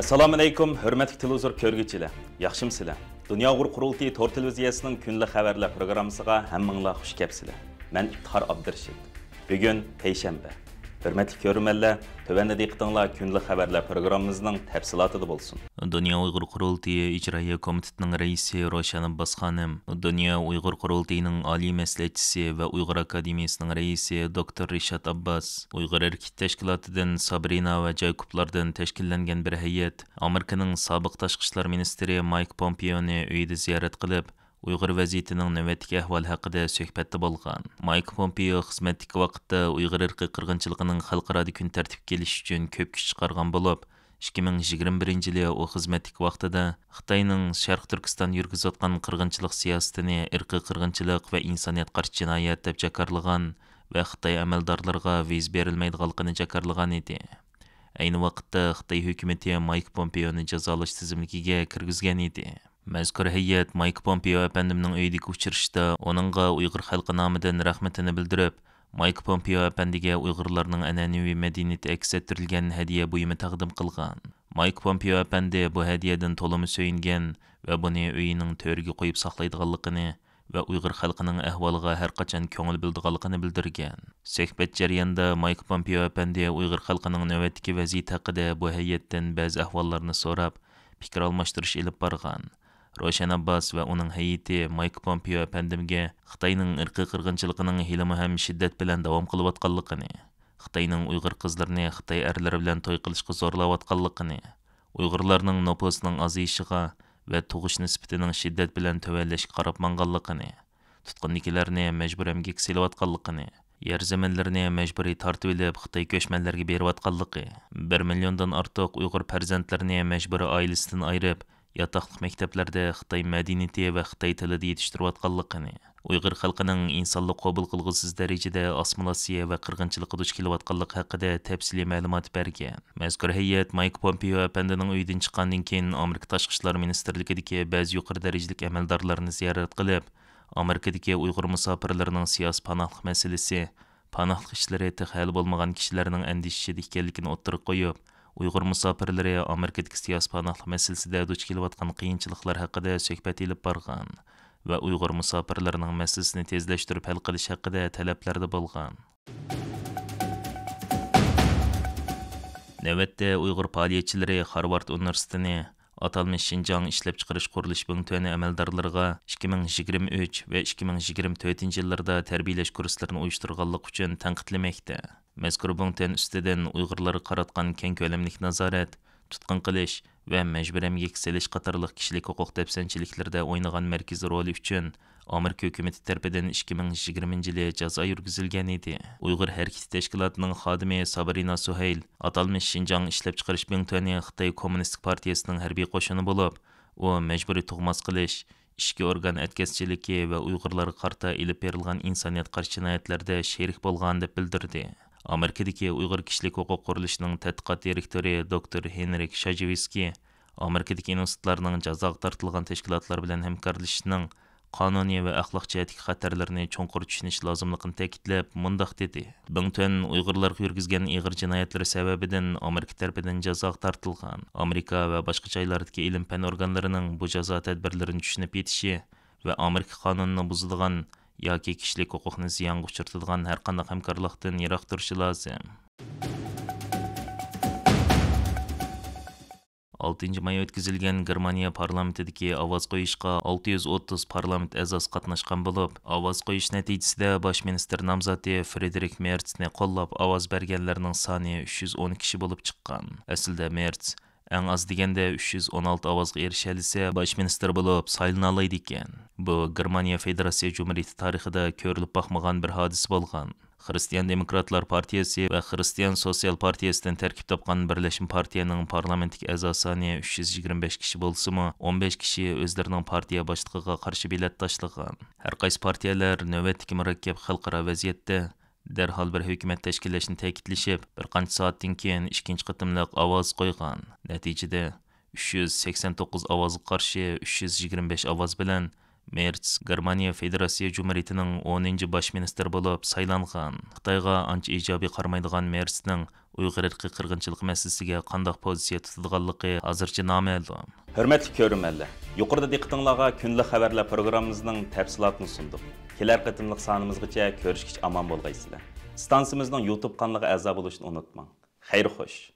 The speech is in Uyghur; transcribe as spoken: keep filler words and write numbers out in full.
ئەسسالامۇئەلەيكۇم، ھۆرمەتلىك تېلېۋىزور كۆرگۈچىلەر، ياخشىمۇسىلەر؟ دۇنيا ئۇيغۇر قۇرۇلتىيى تور تېلېۋىزىيەسىنىڭ كۈندىلىك خەۋەرلەر پروگراممىسىغا ھەممىڭلار خۇش كەپسىلەر. مەن ئىپتىخار ئابدۇرېشىت. بۈگۈن پەيشەنبە. ھۆرمەتلىك كۆرۈرمەنلەر، تۆۋەندە دىققىتىڭلار كۈندىلىك خەۋەرلەر پروگراممىمىزنىڭ تەپسىلاتىدا بولسۇن. دۇنيا ئۇيغۇر قۇرۇلتىيى ئىجرائىيە كومىتېتىنىڭ رەئىسى روشەن ئابباس خانىم، دۇنيا ئۇيغۇر قۇرۇلتىيىنىڭ ئالىي مەسلىھەتچىسى ۋە ئۇيغۇر ئاكادېمىيىسىنىڭ رەئىسى دوكتور رىشات ئابباس، ئۇيغۇر ھەرىكىتى تەشكىلاتىدىن سابرىنا ۋە جايكوبلاردىن تەشكىللەنگەن بىر ھەيئەت ئامېرىكىنىڭ سابىق تاشقى ئىشلار مىنىستىرى مايك پومپېئونى ئۆيىدە زىيارەت قىلىپ، ئۇيغۇر ۋەزىيىتىنىڭ نۆۋەتتىكى ئەھۋالى ھەققىدە سۆھبەتتە بولغان. مايك پومپېئو خىزمەتتىكى ۋاقىتتا ئۇيغۇر ئىرقىي قىرغىنچىلىقىنىڭ خەلقئارادا كۈن تەرتىپكە كېلىشى ئۈچۈن كۆپ كۈچ چىقارغان بولۇپ، ئىككى مىڭ يىگىرمە بىرىنچى يىلى ئۇ خىزمەتتىكى ۋاقتىدا خىتاينىڭ شەرقىي تۈركىستان يۈرگۈزۈۋاتقان قىرغىنچىلىق سىياسىتىنى ئىرقىي قىرغىنچىلىق ۋە ئىنسانىيەتكە قارشى جىنايەت دەپ جاكارلىغان ۋە خىتاي ئەمەلدارلىرىغا ۋىزا بېرىلمەيدىغانلىقىنى جاكارلىغان ئىدى. ئەينى ۋاقىتتا خىتاي ھۆكۈمىتى مايك پومپېئونى جازالاش تىزىملىكىگە كىرگۈزگەن ئىدى. مەزكۇر ھەيئەت مايك پومپېئو ئەپەندىمنىڭ ئۆيىدىكى ئۇچرىشىشتا ئۇنىڭغا ئۇيغۇر خەلقى نامىدىن رەھمىتىنى بىلدۈرۈپ، مايك پومپېئو ئەپەندىگە ئۇيغۇرلارنىڭ ئەنئەنىۋى مەدەنىيىتى ئەكس ئەتتۈرۈلگەن ھەدىيە بۇيۇمى تەقدىم قىلغان. مايك پومپېئو ئەپەندى بۇ ھەدىيەدىن تولىمۇ سۆيۈنگەن ۋە بۇنى ئۆيىنىڭ تۆرىگە قويۇپ ساقلايدىغانلىقىنى ۋە ئۇيغۇر خەلقىنىڭ ئەھۋالىغا ھەرقاچان كۆڭۈل بۆلىدىغانلىقىنى بىلدۈرگەن. سۆھبەت جەريانىدا مايك پومپېئو ئەپەندى ئۇيغۇر خەلقىنىڭ نۆۋەتتىكى ۋەزىيىتى ھەققىدە بۇ ھەيئەتتىن بەزى ئەھۋاللارنى سوراپ، پىكىر ئالماشتۇرۇش ئېلىپ بارغان. روشەن ئابباس ۋە ئۇنىڭ ھەيئىتى مايك پومپېئو ئەپەندىمگە خىتاينىڭ ئىرقىي قىرغىنچىلىقىنىڭ ھېلىمۇ ھەم شىددەت بىلەن داۋام قىلىۋاتقانلىقىنى، خىتاينىڭ ئۇيغۇر قىزلىرىنى خىتاي ئەرلىرى بىلەن توي قىلىشقا زورلاۋاتقانلىقىنى، ئۇيغۇرلارنىڭ نوپۇسىنىڭ ئازىيىشىغا ۋە تۇغۇش نىسبىتىنىڭ شىددەت بىلەن تۆۋەنلەشكە قاراپ ماڭغانلىقىنى، تۇتقۇندىكىلەرنى مەجبۇرىي ئەمگەككە سېلىۋاتقانلىقىنى، يەر زېمىنلىرىنى مەجبۇرىي تارتىۋېلىپ خىتاي كۆچمەنلەرگە بېرىۋاتقانلىقى، بىر مىليوندىن ئارتۇق ئۇيغۇر پەرزەنتلىرىنى مەجبۇرىي ئائىلىسىدىن ئايرىپ، ياتاقلىق مەكتەپلەردە خىتاي مەدەنىيىتى ۋە خىتاي تىلىدا يېتىشتۈرۈۋاتقانلىقىنى، ئۇيغۇر خەلقىنىڭ ئىنسانلىق قوبۇل قىلغۇسىز دەرىجىدە ئاسسىمىلياتسىيە ۋە قىرغىنچىلىققا دۇچ كېلىۋاتقانلىقى ھەققىدە تەپسىلىي مەلۇمات بەرگەن. مەزكۇر ھەيئەت مايك پومپېئو ئەپەندىنىڭ ئۆيىدىن چىققاندىن كېيىن، ئامېرىكا تاشقى ئىشلار مىنىستىرلىكىدىكى بەزى يۇقىرى دەرىجىلىك ئەمەلدارلارنى زىيارەت قىلىپ، ئامېرىكىدىكى ئۇيغۇر مۇساپىرلىرىنىڭ سىياسىي پاناھلىق مەسىلىسى، پاناھلىق ئىشلىرى تېخى ھەل بولمىغان كىشىلەرنىڭ ئەندىشىسىدە ئىكەنلىكىنى ئوتتۇرىغا قويۇپ، ئۇيغۇر مۇساپىرلىرى ئامېرىكىدىكى سىياسىي پاناھلىق مەسىلىسىدە دۇچ كېلىۋاتقان قىيىنچىلىقلار ھەققىدە سۆھبەت ئېلىپ بارغان ۋە ئۇيغۇر مۇساپىرلىرىنىڭ مەسىلىسىنى تېزلەشتۈرۈپ ھەل قىلىش ھەققىدە تەلەپلەردە بولغان. نۆۋەتتە ئۇيغۇر پائالىيەتچىلىرى خارۋارد ئۇنىۋېرسىتېتىنى ئاتالمىش شىنجاڭ ئىشلەپچىقىرىش قۇرۇلۇش بىڭتۈەنى ئەمەلدارلىرىغا ئىككى مىڭ يىگىرمە ئۈچ ۋە ئىككى مىڭ يىگىرمە تۆتىنچى يىللىرىدا تەربىيەلەش كۇرسلىرىنى ئۇيۇشتۇرغانلىقى ئۈچۈن تەنقىدلىمەكتە. مەزكۇر بىڭتۈەن ئۈستىدىن ئۇيغۇرلارغا قاراتقان كەڭ كۆلەملىك نازارەت، تۇتقۇن قىلىش ۋە مەجبۇرىي ئەمگەككە سېلىش قاتارلىق كىشىلىك ھوقۇق دەپسەندىچىلىكلىرىدە ئوينىغان مەركىزىي رولى ئۈچۈن ئامېرىكا ھۆكۈمىتى تەرىپىدىن ئىككى مىڭ يىگىرمىنچى يىلى جازا يۈرگۈزۈلگەن ئىدى. ئۇيغۇر ھەرىكىتى تەشكىلاتىنىڭ خادىمى سابرىنا سۇھەيل ئاتالمىش شىنجاڭ ئىشلەپچىقىرىش بىڭتۈەنى خىتاي كوممۇنىستىك پارتىيەسىنىڭ ھەربىي قوشۇنى بولۇپ، ئۇ مەجبۇرىي تۇغماس قىلىش، ئىچكى ئورگان ئەتكەسچىلىكى ۋە ئۇيغۇرلارغا قارىتا ئېلىپ بېرىلغان ئىنسانىيەتكە قارشى جىنايەتلەردە شېرىك بولغان دەپ بىلدۈردى. ئامېرىكىدىكى ئۇيغۇر كىشىلىك ھوقۇق قۇرۇلۇشىنىڭ تەتقىقات دىرېكتورى دوكتور ھېنرىك شاجېۋسكىي ئامېرىكىدىكى ئىنستىتۇتلارنىڭ جازاغا تارتىلغان تەشكىلاتلار بىلەن ھەمكارلىشىشىنىڭ قانۇنىي ۋە ئەخلاق جەھەتتىكى خەتەرلىرىنى چوڭقۇر چۈشىنىش لازىملىقىنى تەكىتلەپ، مۇنداق دېدى: بىڭتۈەن ئۇيغۇرلارغا يۈرگۈزگەن ئېغىر جىنايەتلىرى سەۋەبىدىن ئامېرىكا تەرىپىدىن جازاغا تارتىلغان. ئامېرىكا ۋە باشقا جايلاردىكى ئىلىم-پەن ئورگانلىرىنىڭ بۇ جازا تەدبىرلىرىنى چۈشىنىپ يېتىشى ۋە ئامېرىكا قانۇنىنى بۇزىدىغان ياكى كىشىلىك ھوقۇقنى زىيانغا ئۇچرىتىدىغان ھەرقانداق ھەمكارلىقتىن يىراق تۇرۇشى لازىم. ئالتىنچى ماي ئۆتكۈزۈلگەن گېرمانىيە پارلامېنتىدىكى ئاۋاز قويۇشقا ئالتە يۈز ئوتتۇز پارلامېنت ئەزاسى قاتناشقان بولۇپ، ئاۋاز قويۇش نەتىجىسىدە باش مىنىستىر نامزاتى فرېدېرىك مېرتسنى قوللاپ ئاۋاز بەرگەنلەرنىڭ سانى ئۈچ يۈز ئون كىشى بولۇپ چىققان. ئەسلىدە مېرتس ئەڭ ئاز دېگەندە ئۈچ يۈز ئون ئالتە ئاۋازغا ئېرىشەلىسە، باش مىنىستىر بولۇپ سايلىنالايدىكەن. بۇ گېرمانىيە فېدېراتسىيە جۇمھۇرىيىتى تارىخىدا كۆرۈلۈپ باقمىغان بىر ھادىسە بولغان. خىرىستىيان دېموكراتلار پارتىيەسى ۋە خىرىستىيان سوتسىيال پارتىيەسىدىن تەركىب تاپقان بىرلەشمە پارتىيەنىڭ پارلامېنتتىكى ئەزا سانى ئۈچ يۈز يىگىرمە بەش كىشى بولسىمۇ، ئون بەش كىشى ئۆزلىرىنىڭ پارتىيە باشلىقىغا قارشى بېلەت تاشلىغان. ھەر قايسى پارتىيەلەر نۆۋەتتىكى مۇرەككەپ خەلقئارا ۋەزىيەتتە دەرھال بىر ھۆكۈمەت تەشكىللەشنى تەكىتلىشىپ، بىر قانچە سائەتتىن كېيىن ئىككىنچى قېتىملىق ئاۋاز قويغان. نەتىجىدە، ئۈچ يۈز سەكسەن توققۇز ئاۋازغا قارشى ئۈچ يۈز يىگىرمە بەش ئاۋاز بىلەن مېرتس گېرمانىيە فېدېراتسىيە جۇمھۇرىيىتىنىڭ ئونىنچى باش مىنىستىرى بولۇپ سايلانغان. خىتايغا ئانچە ئىجابىي قارىمايدىغان مېرتسنىڭ ئۇيغۇر ئىرقىي قىرغىنچىلىقى مەسىلىسىگە قانداق پوزىتسىيە تۇتىدىغانلىقى ھازىرچە نامەلۇم. ھۆرمەتلىك كۆرۈرمەنلەر، يۇقىرىدا دىققىتىڭلارغا كۈندىلىك خەۋەرلەر پروگراممىمىزنىڭ تەپسىلاتىنى سۇندۇق. كېلەر قېتىملىق سانىمىزغىچە كۆرۈشكىچە ئامان بولغايسىلەر. ئىستانسىمىزنىڭ يۇتۇب قانىلىغا ئەزا بولۇشنى ئۇنتۇماڭ. خەير خوش.